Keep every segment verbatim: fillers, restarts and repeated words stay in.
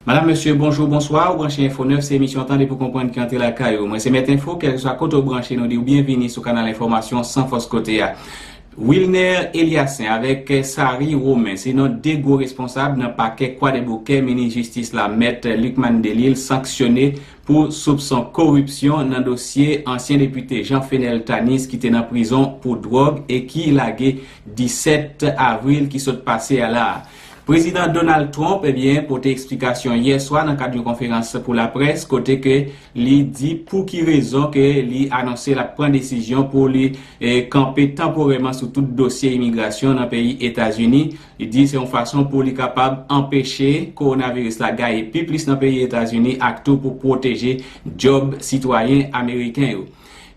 Madam, mesye, bonjou, bonswa. Ou branche Enfo nèf, se emisyon Tande pou konprann ki antre lakay ou. Mwen se Mèt Enfo, kèlkeswa kote ou branche, nou di w byenvini sou kanal enfòmasyon san fòs kote a. Wilner Eliassaint avèk Sary Romain se non de gwo responsab nan pakè Kwadèboukè. Minis jistis la, Mèt Lucmane Delille, sanksyone pou soupson koripsyon nan dosye ansyen depite Jean Fenel Tanis ki te nan prizon pou dwòg e ki lage disèt avril ki sot pase a la a. Prezidan Donald Trump, ebyen, pote eksplikasyon yè swa nan kad yon konferans pou laprès, kote ke li di pou ki rezon ke li anonse l ap pran desizyon pou li, eh, kanpe tanporèman sou tout dosye imigrasyon nan peyi Etazini. Li di se yon fason pou li kapab anpeche kowonaviris la gaye pi plis nan peyi Etazini ak tou pou pwoteje djòb sitwayen ameriken yo.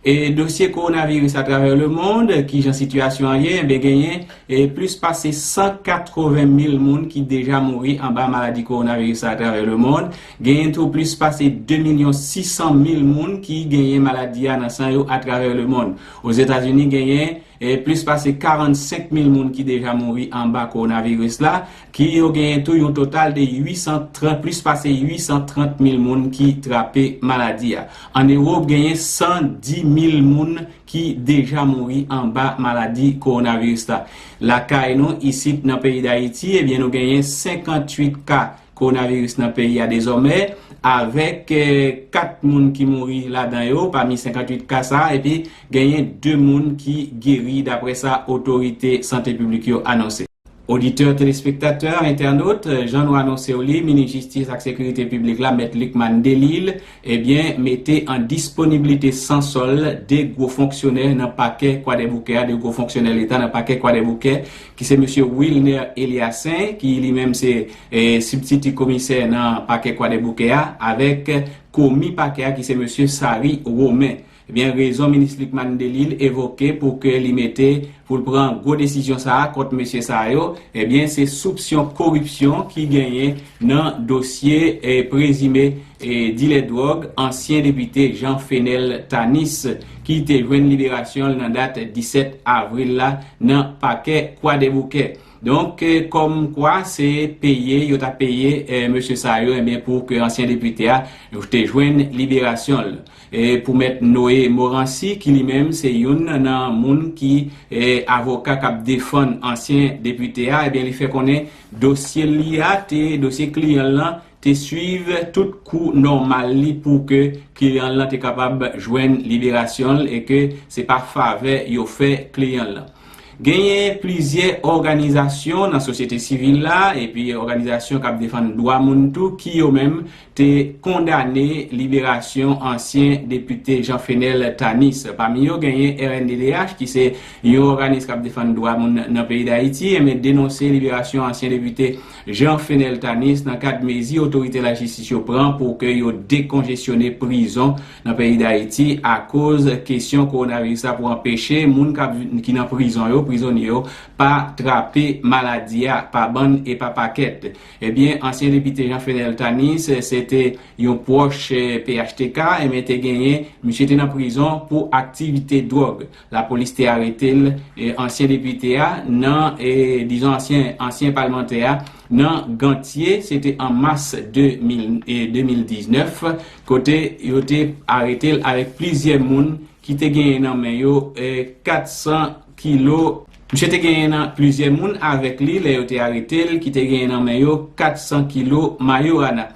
E dosye kowonaviris atravè lemond, kijan sitiyasyon an ye? Enben, genyen e plis pase san katreven mil moun ki deja mouri anba maladi kowonaviris la atravè lemond. Genyen tou plis pase de milyon sis san mil moun ki genyen maladi a nan san yo atravè lemond. Ozetazini, genyen e plis pase karannsenk mil moun ki deja mouri anba kowonaviris la, ki yo genyen tou yon total de uit san trant, plis pase uit san trant mil moun ki trape maladi a. Ann Ewòp, genyen san dis mil moun ki deja mouri anba maladi kowonaviris la. Lakay nou, isit nan peyi Dayiti, ebyen, nou genyen senkanntuit ka kowonaviris nan peyi a dezòmè, avèk, eh, kat moun ki mouri ladan yo, pami senkanntuit ka sa a, epi genyen de moun ki geri, daprè sa otorite sante piblik yo anonse. Oditè, telespektatè, entènot, jan nou anonse w li, minis jistis ak sekirite piblik la, Mèt Lucmane Delille, ebyen, mete an disponibilite san sòl de gwo fonksyonè nan pakè Kwadèboukè a, de gwo fonksyonè leta nan pakè Kwadèboukè, ki se mesye Wilner Eliassaint, ki li menm se, eh, sibtiti komisè nan pakè Kwadèboukè a, avèk komi pakè a, ki se mesye Sary Romain. Ebyen, rezon minis Lucmane Delille evoke pou ke li mete, pou l pran gwo desizyon sa a kont mesye sa yo, ebyen, se soupsyon koripsyon ki genyen nan dosye, eh, prezime, eh, dilè dwòg, ansyen depite Jean Fenel Tanis, ki te jwenn liberasyon l nan dat disèt avril la nan pakè Kwadèboukè. Donk, eh, kòmkwa se peye, yo ta peye, eh, mesye sa yo, ebyen, pou ke ansyen depite a te jwenn liberasyon l. E pou Mèt Noé Morancy, ki li menm se youn nan moun ki, eh, avoka k ap defann ansyen depite a, ebyen, li fè konnen dosye li a te, dosye kliyan l lan, te swiv tout kou nòmal li pou ke kliyan l lan te kapab jwenn liberasyon l e ke se pa favè yo fè kliyan l lan. Genyen plizyè òganizasyon nan sosyete sivil la epi òganizasyon k ap defann dwa moun tou ki yo menm te kondane liberasyon ansyen depite Jean Fenel Tanis. Pami yo genyen R N D D H, ki se yon òganis k ap defann dwa moun nan peyi Dayiti, enben denonse liberasyon ansyen depite Jean Fenel Tanis nan kad mezi otorite lajistis yo pran pou ke yo dekonjesyone prizon nan peyi Dayiti akoz kesyon kowonaviris la pou anpeche moun k ap, ki nan prizon yo, prizonye yo, pa trape maladi a pa bann e pa pakèt. Ebyen, ansyen depite Jean Fenel Tanis, se te yon pwòch, eh, P H T K, enben te genyen, misye te nan prizon pou aktivite dwòg. Lapolis te arete l, eh, ansyen depite a, nan, eh, dizon, ansyen, ansyen palmantè a, nan Gantye, se te an mas de mil, eh, de mil diznèf, kote yo te arete l avèk plizyè moun ki te genyen nan men yo, eh, kat san kilo. Misye te genyen nan plizyè moun avèk li lè yo te arete l, ki te genyen nan men yo kat san kilo marijuana.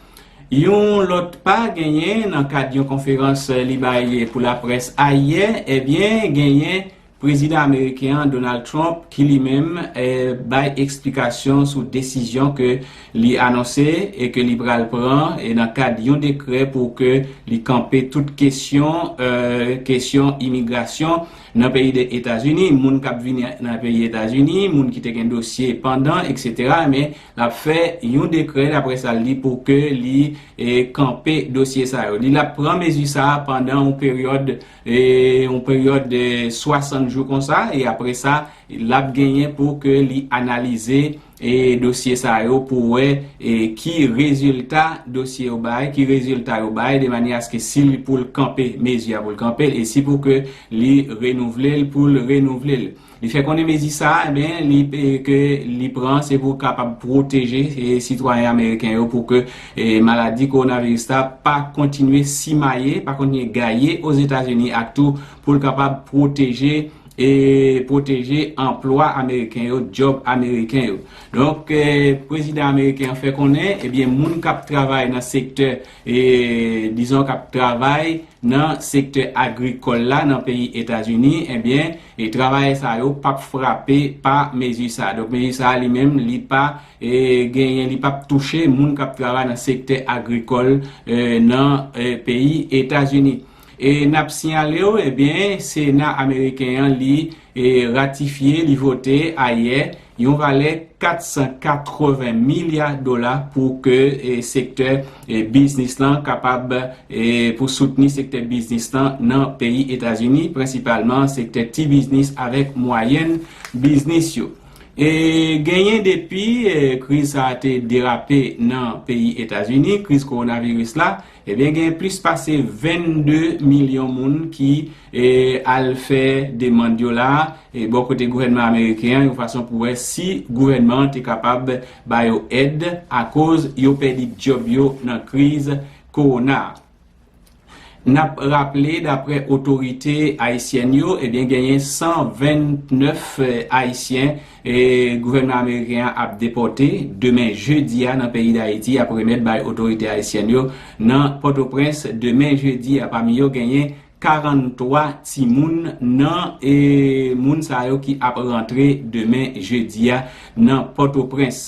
Yon lòt pa, genyen nan kad yon konferans li bay pou laprès ayè, ebyen, genyen prezidan ameriken an, Donald Trump, ki li menm, eh, bay eksplikasyon sou desizyon ke li anonse e ke li pral pran, e nan kad yon dekrè pou ke li kanpe tout kesyon, eh, kesyon imigrasyon nan peyi de Etazini, moun k ap vini nan peyi Etazini, moun ki te gen dosye pandan, et cetera. Men, l ap fè yon dekrè, daprè sa l di, pou ke li, eh, kanpe dosye sa yo. Li, l ap pran mezi sa a pandan yon peryòd, eh, yon peryòd de swasant jou konsa, e apre sa, l ap genyen pou ke li analize e dosye sa yo pou wè e ki rezilta dosye yo bay, ki rezilta yo bay, de manyè aske si li pou l kanpe mezi a pou l kanpe l, e si pou ke li renouvle l pou l renouvle l. Li fè konnen mezi sa a, ebyen, li, e, ke li pran, se pou kapab pwoteje e sitwayen ameriken yo pou ke e maladi kowonaviris la pa kontinye simaye, pa kontinye gaye Ozetazini ak tou pou l kapab pwoteje e pwoteje anplwa ameriken yo, djòb ameriken yo. Donk, e, prezidan ameriken an fè konnen, ebyen, moun k ap travay nan sektè, e, dizon, k ap travay nan sektè agrikòl la nan peyi Etazini, ebyen, e travayè sa yo p ap frape pa mezi sa. Donk, mezi sa li menm, li pa e, genyen, li p ap touche moun k ap travay nan sektè agrikòl e, nan e, peyi Etazini. E n ap siyale w, ebyen, Sena ameriken an, li e, ratifye, li vote ayè yon valè kat san katreven milya dola pou ke e, sektè e, biznis lan kapab, e, pou soutni sektè biznis lan nan peyi Etazini, prensipalman sektè ti biznis avèk mwayèn biznis yo. E genyen depi e, kriz sa a te derape nan peyi Etazini, kriz kowonaviris la, ebyen, gen plis pase vennde milyon moun ki e, al fè demann yo la. E bò kote gouvènman ameriken an, yon fason pou wè si gouvènman an te kapab ba yo èd akoz yo pèdi djòb yo nan kriz kowona a. N ap raple, daprè otorite ayisyèn yo, ebyen, genyen san vennèf Ayisyen e gouvènman ameriken an ap depòte demen jedi a nan peyi Dayiti, ap remèt bay otorite ayisyèn yo nan Pòtoprens demen jedi a. Pami yo, genyen karannntwa timoun nan e moun sa yo ki ap rantre demen jedi a nan Pòtoprens.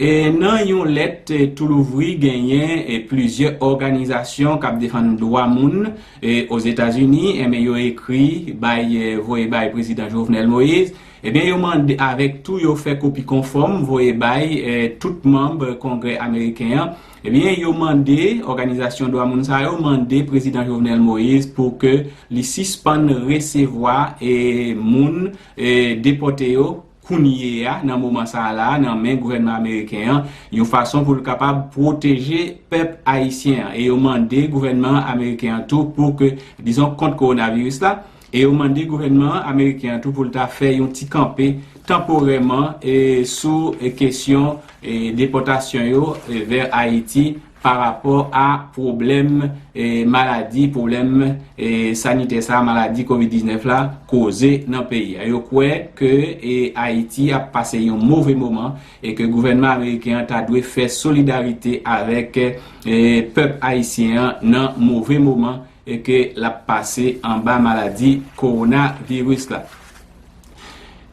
E nan yon lèt e, tou louvri, genyen e, plizyè òganizasyon k ap defann dwa moun e, Ozetazini, enben, yo ekri bay e, voye bay prezidan Jovenel Moïse. Ebyen, yo mande, avèk tou, yo fè kopi konfòm voye bay e, tout manm Kongrè ameriken an. Ebyen, yo mande, òganizasyon dwa moun sa yo mande prezidan Jovenel Moïse pou ke li sispann resevwa e, moun e, depòte yo kounye a, nan moman sa a la, nan men gouvènman ameriken an, yon fason pou l kapab pwoteje pèp ayisyen an. E yo mande gouvènman ameriken an tou pou ke, dizon, kont kowonaviris la, e yo mande gouvènman ameriken an tou pou l ta fè yon ti kanpe tanporèman e sou e kesyon e depòtasyon yo e vè Ayiti pa rapò a pwoblèm e maladi, pwoblèm e sanitè sa, maladi kovid diznèf la koze nan peyi a. Yo kwè ke e Ayiti ap pase yon move moman e ke gouvènman ameriken an ta dwe fè solidarite avèk e pèp ayisyen an nan move moman e ke l ap pase anba maladi kowonaviris la.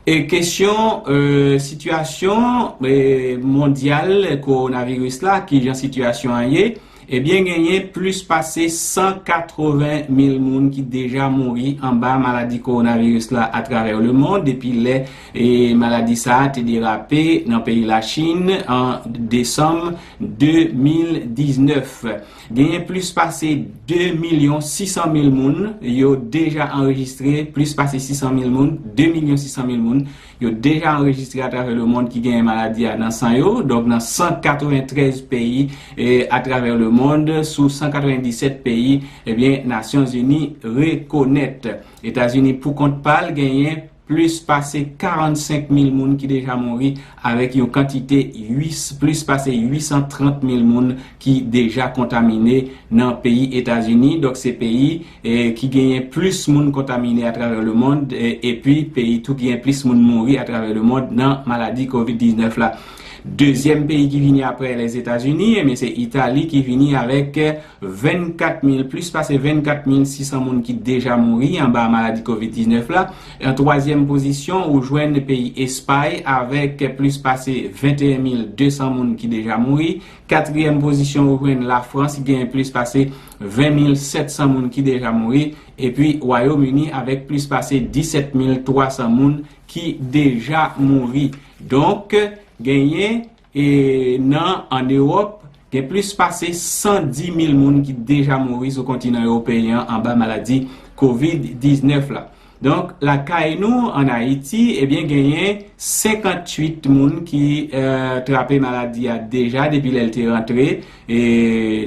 E kesyon e sitiyasyon e mondyal kowonaviris la, kijan sitiyasyon an ye, ebyen, genyen plis pase san katreven mil moun ki deja mouri anba maladi kowonaviris la atravè lemond depi lè e maladi sa a te derape nan peyi Lachin an desanm de mil diznèf. Genyen plis pase de milyon sis san mil moun yo deja anrejistre, plis pase sis san mil moun, de milyon sis san mil moun yo deja anrejistre atravè lemond ki genyen maladi a nan san yo. Donk, nan san katreventrèz peyi e atravè lemond, sou san katrevenndisèt peyi, ebyen, Nasyonzini rekonèt. Etazini, pou kont pa l, genyen plis pase karannsenk mil moun ki deja mouri, avèk yon kantite uit, plis pase uit san trant mil moun ki deja kontamine nan peyi Etazini. Donk, se peyi e ki genyen plis moun kontamine atravè lemond e epi peyi tou ki genyen plis moun mouri atravè lemond nan maladi kovid diznèf la. Dezyèm peyi ki vini apre Lèzetazini, ebyen, se Itali ki vini avèk vennkat mil, plis pase vennkat mil sis san moun ki deja mouri anba maladi kovid diznèf la. An twazyèm pozisyon, ou jwenn peyi Espay avèk plis pase venteyen mil de san moun ki deja mouri. Katriyèm pozisyon, ou jwenn Lafrans ki genyen plis pase ven mil sèt san moun ki deja mouri. Epi Wayòm Ini avèk plis pase disèt mil twa san moun ki deja mouri. Donk, genyen e nan, ann Ewòp, gen plis pase san di mil moun ki deja mouri sou kontinan ewopeyen an anba maladi kovid diznèf la. Donk, lakay nou, ann Ayiti, ebyen, genyen senkanntuit moun ki eh, trape maladi a deja depi lè l te rantre, e,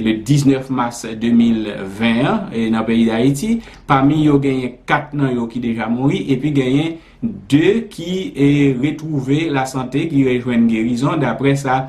le diznèf mas de mil ven an, e, nan peyi Dayiti. Pami yo, genyen kat nan yo ki deja mouri, epi genyen de ki e, retwouve lasante, ki rejwenn gerizon, dapre sa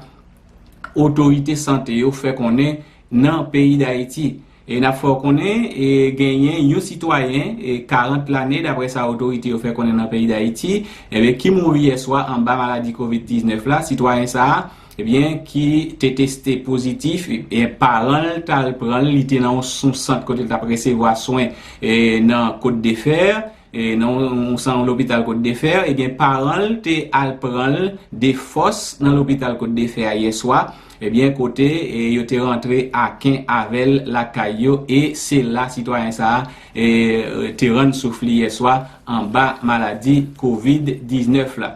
otorite sante yo fè konnen nan peyi Dayiti. E n ap fè w konnen, e genyen yon sitwayen, e karant lane, dapre sa otorite yo fè konnen nan peyi Dayiti, ebyen, ki mouri yèswa anba maladi kovid diznèf la. Sitwayen sa a, ebyen, ki te teste pozitif, e paran l t al pran l, li te nan yon, yon sant kote l t ap resevwa swen, e nan Kot de Fè, e nan yon, yon lopital Kot de Fè, ebyen, paran l te al pran l de fòs nan lopital Kot de Fè a yèswa, ebyen, kote, e, yo te rantre aken avè l lakay yo, e se la sitwayen sa a, e, te rann souf li yèswa anba maladi kovid diznèf la.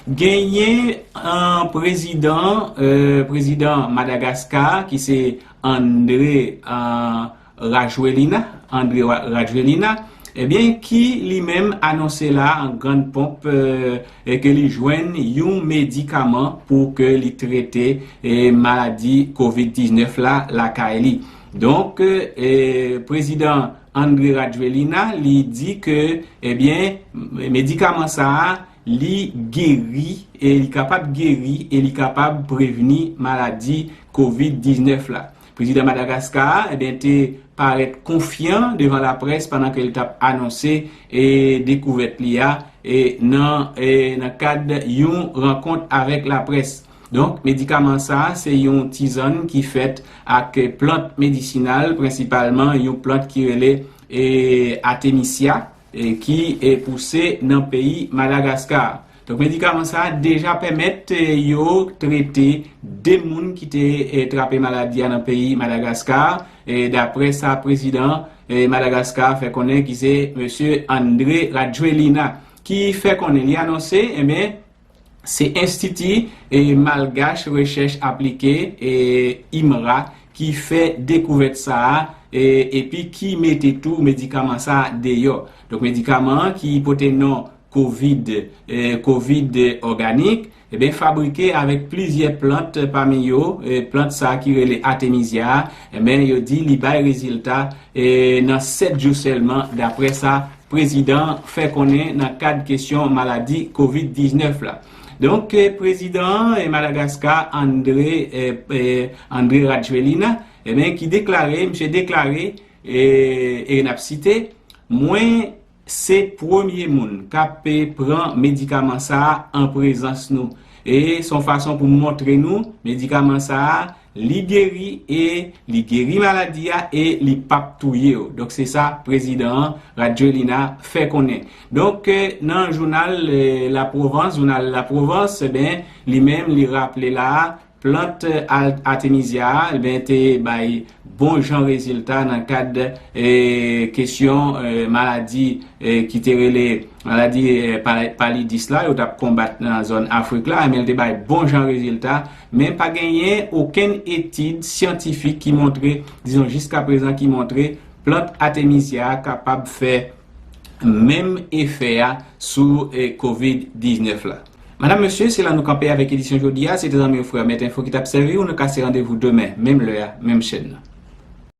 Genyen, eh, prezidan, eh, prezidan Madagaskar, ki se André, eh, Rajoelina, André Wa-, Rajoelina, ebyen, ki li menm anonse la an grann ponp, eh, e ke li jwenn yon medikaman pou ke li trete, eh, maladi kovid diznèf la lakay li. Donk, eh, prezidan André Rajoelina, li di ke, ebyen, medikaman sa a, li geri, e li kapab geri, e li kapab prevni maladi kovid diznèf la. Prezidan Madagaskar, ebyen, te parèt konfyan devan laprès pandan ke l t ap anonse, e, dekouvèt li a, e, nan, e, nan kad yon rankont avèk laprès. Donk, medikaman sa a, se yon tizann ki fèt ak plant medisinal, prensipalman yon plant ki rele, e, Artemisia, e, ki, e, pouse nan peyi Madagaskar. Donk, medikaman sa a deja pèmèt, e, yo trete de moun ki te, e, trape maladi a nan peyi Madagaskar, e, dapre sa prezidan, e, Madagaskar fè konnen, ki se mesye André Rajoelina, ki fè konnen, li anonse, ebyen, se Enstiti, e, Malgache Rechèch Aplike, e, imra, ki fè dekouvèt sa a, e, epi ki mete tou medikaman sa a deyò. Donk, medikaman an ki pote non kovid, e, kovid òganik, ebyen, fabrike avèk plizyè plant, pami yo, e, plant sa a ki rele Artemisia a, ebyen, yo di li bay rezilta, e, nan sèt jou sèlman, dapre sa prezidan an fè konnen nan kad kesyon maladi kovid diznèf la. Donk, e, prezidan, e, Madagaskar, André, e, e, André Rajoelina, ebyen, ki deklare, misye deklare, e, e n ap site, mwen se premye moun k ap pran medikaman sa a an prezans nou. E se yon fason pou montre nou medikaman sa a, li geri e li geri maladi a e li p ap touye w. Donk, se sa prezidan an, Rajoelina, fè konnen. Donk, e, nan jounal, e, La Provence, jounal La Provence, ben, li menm, li raple la a, plant, e, al-, Artemisia a, ben, te bay bon jan rezilta nan kad, e, kesyon, e, maladi, e, ki te rele maladi, e, pa-, palidis la, yo t ap konbat nan zòn Afrik la, men l te bay bon jan rezilta, men pa genyen okenn etid syantifik ki montre, dizon, jiskaprezan, ki montre plant Artemisia a kapab fè menm efè a sou, e, kovid diznèf la. Madam, mesye, se la nou kanpe avèk edisyon jodi a. Se te zanmi w, frè Mèt Enfo ki t ap sèvi w. Nou kase randevou demen, menm lè a, menm chèn nan.